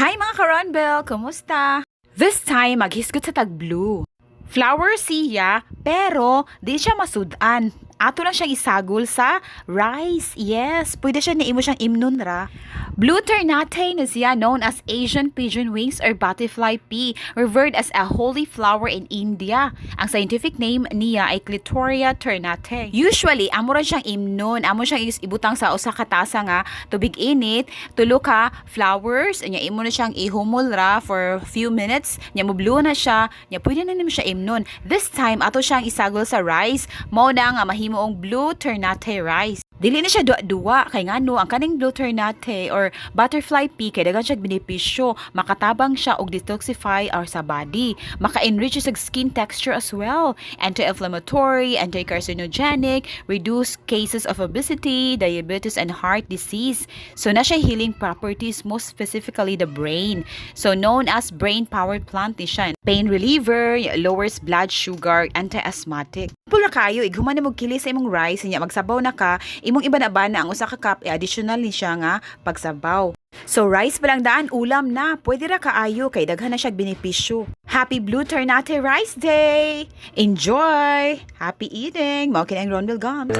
Hi, mga ka-Ronbel! Kumusta? This time, maghisgot sa tag blue. Flower siya, pero di siya masud-an. Ato lang siyang isagol sa rice. Yes, pwede siya na imo siyang imnon ra. Blue ternate na siya, known as Asian pigeon wings or butterfly pea, revered as a holy flower in India. Ang scientific name niya ay Clitoria ternate. Usually, amo ra siyang imnon. Amo siyang ibutang sa usa ka tasa nga tubig init, tulo ka flowers, nya imo na siyang ihumol ra for few minutes, nya mo blue na siya, nya pwede na nimo siya imnon. This time, ato siyang isagol sa rice, mao na nga mahimoong blue ternate rice. Dili na siya duwa-duwa kay ngano, ang kaning blue ternate or butterfly pea kay daghan siya benepisyo, makatabang siya og detoxify our sa body, maka-enrich siya sa skin texture as well, anti-inflammatory, anti-carcinogenic, reduce cases of obesity, diabetes and heart disease. So na siya healing properties, most specifically the brain. So known as brain powered plant ni siya. Pain reliever, lowers blood sugar, anti-asthmatic. Pula kayo, ighuman na mo kili sa imong rice, nya magsabaw na ka, imong iba-na ang usa ka cup, additional ni siya nga pagsabaw. So rice pa lang daan, ulam na. Pwede ra kaayo kay daghan na siya benepisyo. Happy Blue Ternate Rice Day! Enjoy! Happy eating! Mao kini ang Ronbel Gums.